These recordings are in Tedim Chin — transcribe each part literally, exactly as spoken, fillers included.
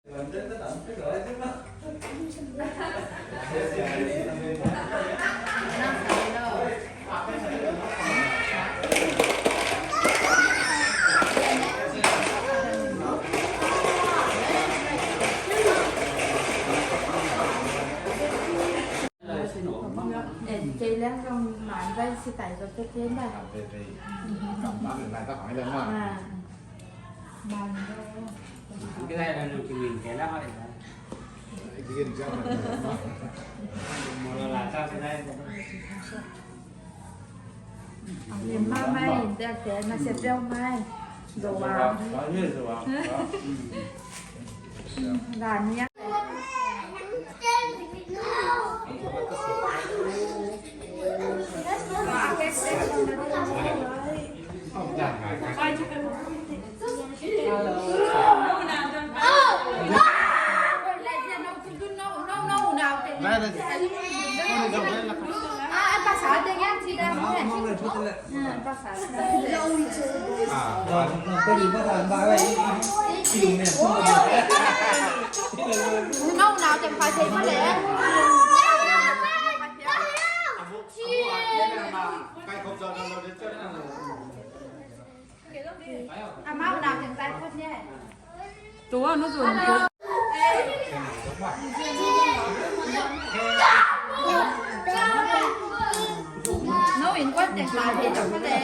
Kei leng zong man vai si tai zo te tien da. Cái này là nụ kỷ niệm cái đó. Một là làm sao cái đây. Niềm ma mai, ta kẻ mà sẽ treo mai. Đồ ăn. Là nhé. Amau nau teng tai phot ne. Tua nu zun. No in kuan teng tai phot ne.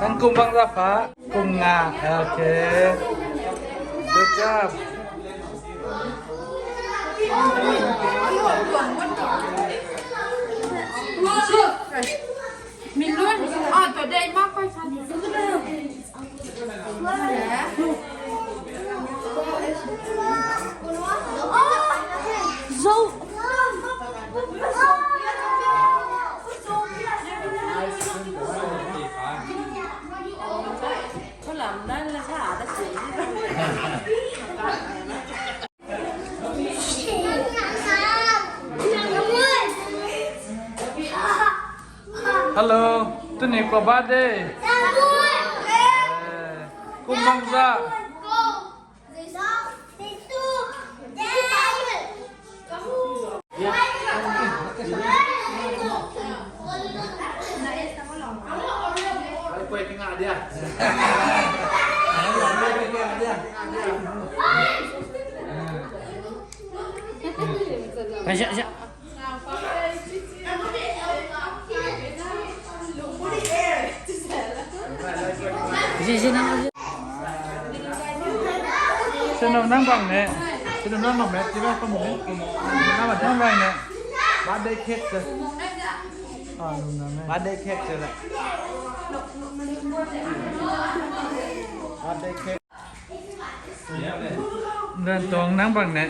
An kum bangzah pha? Kum nga. Okay. Good job. Min Lun, oh, today ma koi sa. Zo. Hello, tuni kua birthday? Eh, kum bangzah? Kasia, sia. Sia, sia, nang. Sia, nang, nang bang ne. Sia, nang, nang bang ne. Sia, nang bang ne. Birthday cake sia. Birthday cake sia. Birthday cake. Dan tuang nang bang ne.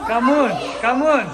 Kamun, kamun.